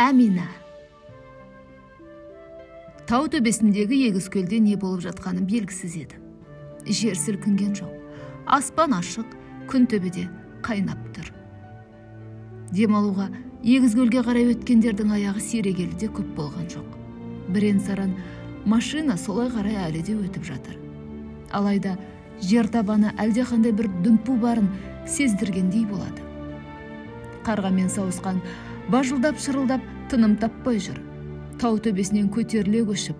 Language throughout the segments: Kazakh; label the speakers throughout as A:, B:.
A: Әмина. Тау төбесіндегі Егізкөлде не болып жатқаны белгісіз еді. Жер сілкінген жоқ. Аспан ашық, күн төбеде қайнап тұр. Демалуға Егізкөлге қарай өткендердің аяғы сирегелі де көп болған жоқ. Бірен-саран машина солай қарай әлі де өтіп жатыр. Алайда жер табаны әлдеқандай бір дүмпу барын сездіргендей болады. Қарға мен сауысқан бажылдап шырылдап тыным таппай жүр. Тау төбесінен көтеріле көшіп,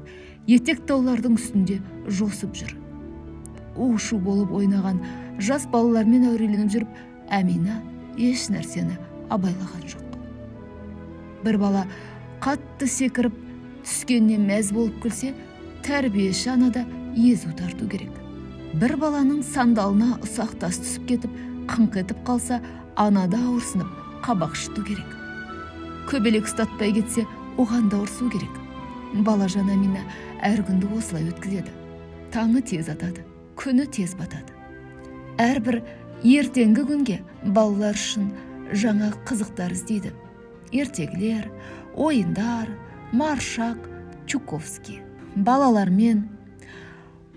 A: етек таулардың үстінде жосып жүр. У-шу болып ойнаған жас балалармен әуреленіп жүріп, Әмина еш нәрсені абайлаған жоқ. Бір бала қатты секіріп түскеніне мәз болып күлсе, тәрбиеші анада езу тарту керек. Бір баланың сандалына ұсақ тас түсіп кетіп, қыңқ етіп қалса, анада ауырсынып қабақ шыту керек. Көбелек ұстатпай кетсе, оған да ұрсу керек. Балажан Әмина әр күнді осылай өткізеді. Таңы тез атады, күні тез батады. Әрбір ертеңгі күнге балалар үшін жаңа қызықтар іздейді. Ертегілер, ойындар, Маршак, Чуковский. Балалармен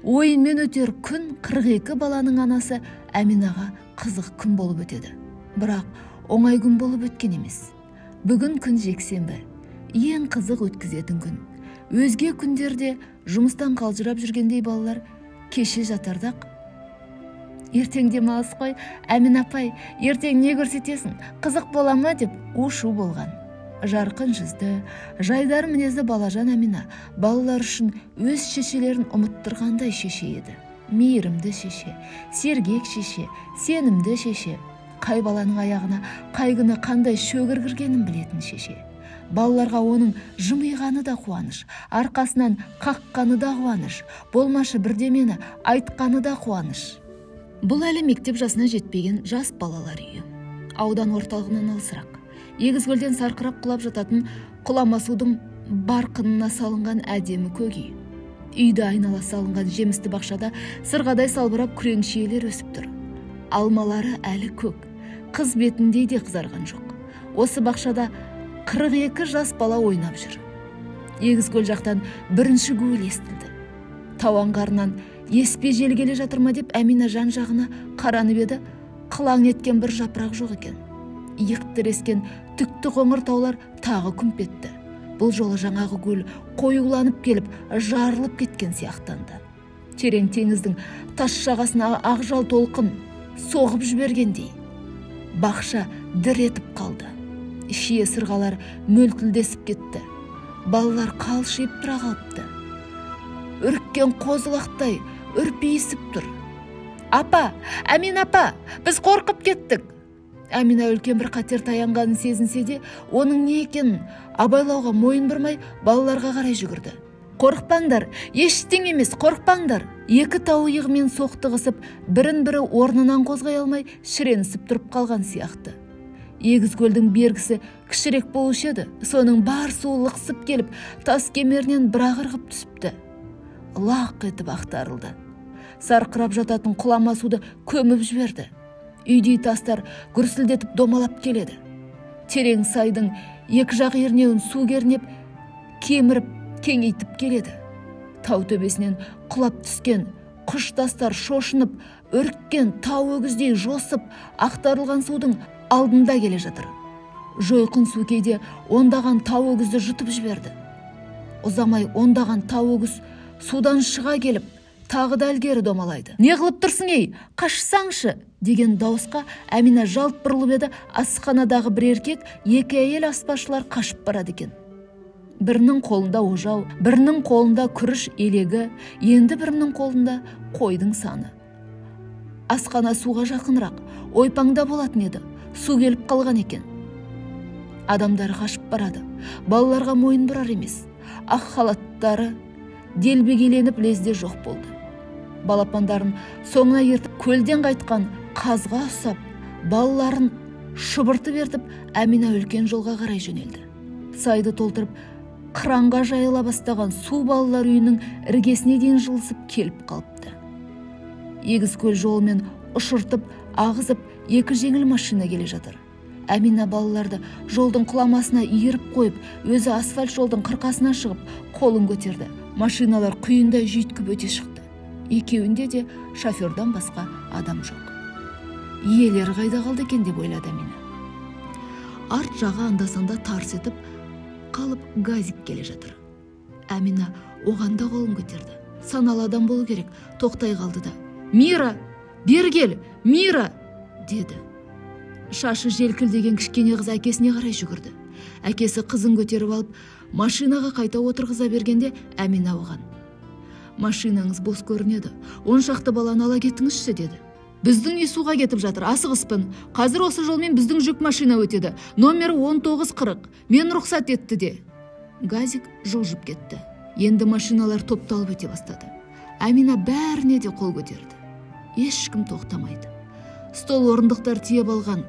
A: ойынмен өтер күн 42 баланың анасы Әминаға қызық күн болып өтеді. Бірақ оңай күн болып өткен емес. Бүгін күн жексенбі, ең қызық өткізетін күн. Өзге күндерде жұмыстан қалжырап жүргендей балалар кеше жатардақ, ертең демалыс қой, Әмин апай, ертең не көрсетесің, қызық бола ма деп у-шу болған. Жарқын жүзді, жайдары мінезді балажан Әмина балалар үшін өз шешелерін ұмыттырғандай шеше еді. Мейірімді шеше, сергек шеше, сенімді шеше, қай баланың аяғына қай күні қандай шөгір кіргенін білетін шеше. Балаларға оның жымиғаны да қуаныш, арқасынан қаққаны да қуаныш, болмашы бірдемені айтқаны да қуаныш. Бұл әлі мектеп жасына жетпеген жас балалар үйі. Аудан орталығынан алысырақ. Егізкөлден сарқырап құлап жататын құлама судың барқынына салынған әдемі көк үй. Үйді айнала салынған жемісті бақшада сырғадай салбырап күрең шиелер өсіп тұр. Алмалары әлі көк, қыз бетіндей де қызарған жоқ. Осы бақшада 42 жас бала ойнап жүр. Егізкөл жақтан бірінші гуіл естілді. Тау аңғарынан еспе жел келе жатыр ма деп Әмина жан жағына қаранып еді, қылаң еткен бір жапырақ жоқ екен. Иық тірескен түкті қоңыр таулар тағы күмп етті. Бұл жолы жаңағы гүл қоюланып келіп, жарылып кеткен сияқтанды. Терең теңіздің тас жағасына ақжал толқын соғып жібергендей. Бақша дір етіп қалды. Шие сырғалар мөлтілдесіп кетті. Балалар қалшиып тұра қалыпты. Үріккен қозы-лақтай үрпиісіп тұр. Апа, Әмин апа, біз қорқып кеттік. Әмина үлкен бір қатер таянғанын сезінсе де, оның не екенін абайлауға мойын бұрмай балаларға қарай жүгірді. Қорықпаңдар, ештеңе емес, қорықпаңдар. Екі тау иығымен соқтығысып, бірін-бірі орнынан қозғай алмай шіренісіп тұрып қалған сияқты. Егізкөлдің бергісі кішірек болушы еді, соның бар суы лықсып келіп, тас кемерінен бір-ақ ырғып түсіпті. Лақ етіп ақтарылды. Сарқырап жататын құлама суды көміп жіберді. Үйдей тастар гүрсілдетіп домалап келеді. Терең сайдың екі жақ ернеуін су кернеп, кеміріп, кеңейтіп келеді. Тау төбесінен құлап түскен құш тастар шошынып, үріккен тау өгіздей жосып, ақтарылған судың алдында келе жатыр. Жойқын су кейде ондаған тау өгізді жұтып жіберді. Ұзамай ондаған тау өгіз судан шыға келіп, тағы да ілгері домалайды. Не қылып тұрсың ей, қашсаңшы деген дауысқа Әмина жалт бұрылып еді, асханадағы бір еркек, екі әйел аспазшылар қашып барады екен. Бірінің қолында ожау, бірінің қолында күріш елегі, енді бірінің қолында қойдың саны. Асхана суға жақынырақ, ойпаңда болатын еді, су келіп қалған екен. Адамдар қашып барады, балаларға мойын бұрар емес. Ақ халаттары делбегеленіп лезде жоқ болды. Балапандарын соңына ертіп көлден қайтқан қазға ұсап, балаларын шұбыртып ертіп, Әмина үлкен жолға қарай жөнелді. Сайды толтырып, қыранға жайыла бастаған су балалар үйінің іргесіне дейін жылысып келіп қалыпты. Егізкөл жолымен ұшыртып, ағызып, екі жеңіл машина келе жатыр. Әмина балаларды жолдың құламасына иіріп қойып, өзі асфальт жолдың қырқасына шығып, қолын көтерді. Машиналар құйындай жүйткіп өте шықты. Екеуінде де шофердан басқа адам жоқ. Иелері қайда қалды екен деп ойлады Әмина. Арт жағы анда-санда тарс етіп қалып газик келе жатыр. Әмина оған да қолын көтерді. Саналы адам болу керек, тоқтай қалды да. «Мира, бері кел, Мира!» деді. Шашы желкілдеген кішкене қыз әкесіне қарай жүгірді. Әкесі қызын көтеріп алып, машинаға қайта отырғыза бергенде Әмина оған: «Машинаңыз бос көрінеді, 10 шақты баланы ала кетіңізші», деді. «Біздің үй суға кетіп жатыр, асығыспын. Қазір осы жолмен біздің жүк машина өтеді. Номері 1940. Мен рұқсат етті де». Газик жылжып кетті. Енді машиналар топталып өте бастады. Әмина бәріне де қол көтерді. Ешкім тоқтамайды. Стол орындықтар тиеп алған,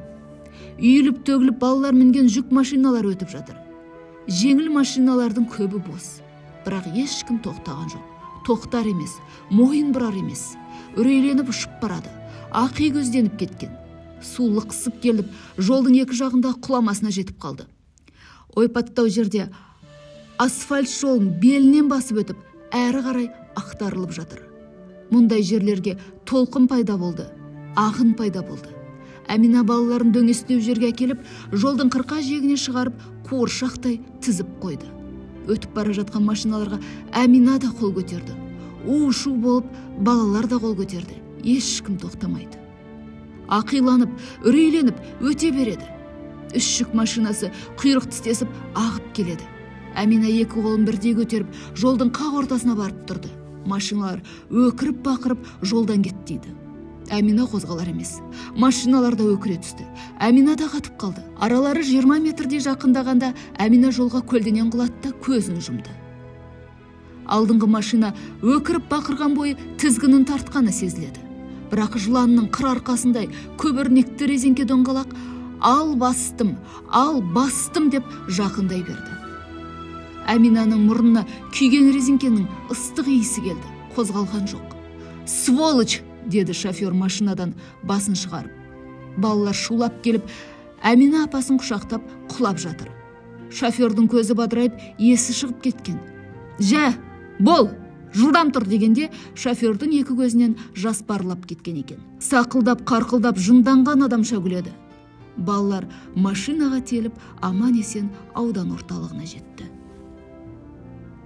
A: үйіліп төгіліп балалар мінген жүк машиналар өтіп жатыр. Жеңіл машиналардың көбі бос. Бірақ ешкім тоқтаған жоқ. Тоқтар емес, мойын бұрар емес. Үрейленіп ұшып барады. Ақи көзденіп кеткен. Су лықсып келіп, жолдың екі жағында құламасына жетіп қалды. Ойпаттау жерде асфальт жолын белінен басып өтіп, әрі қарай ақтарылып жатыр. Мұндай жерлерге толқын пайда болды, ағын пайда болды. Әмина балаларын дөңестеу жерге әкеліп, жолдың қырқа жиегіне шығарып, қуыршақтай тізіп қойды. Өтіп бара жатқан машиналарға Әмина да қол көтерді. У-шу болып, балалар да қол көтерді. Ешкім тоқтамайды. Ақиланып, үрейленіп өте береді. Үш жүк машинасы құйрық тістесіп ағып келеді. Әмина екі қолын бірдей көтеріп, жолдың қақ ортасына барып тұрды. Машиналар өкіріп бақырып жолдан кетті. Әмина қозғалар емес. Машиналар да өкіре түсті. Әмина да қатып қалды. Аралары 20 метрдей жақындағанда Әмина жолға көлденең құлады да көзін жұмды. Алдыңғы машина өкіріп бақырған бойы тізгінін тартқаны сезіледі. Бірақ жыланның қыр арқасындай көбірнекті резеңке доңғалақ «Ал бастым, ал бастым» деп жақындай берді. Әминаның мұрнына күйген резеңкенің ыстық иісі келді. Қозғалған жоқ. «Сволочь!» деді шофер машинадан басын шығарып. Балалар шулап келіп, Әмина апасын құшақтап құлап жатыр. Шофердің көзі бадырайып, есі шығып кеткен. «Жә, бол, жылдам тұр» дегенде шофердің екі көзінен жас парлап кеткен екен. Сақылдап, қарқылдап, жынданған адамша күледі. Балалар машинаға теліп, аман-есен аудан орталығына жетті.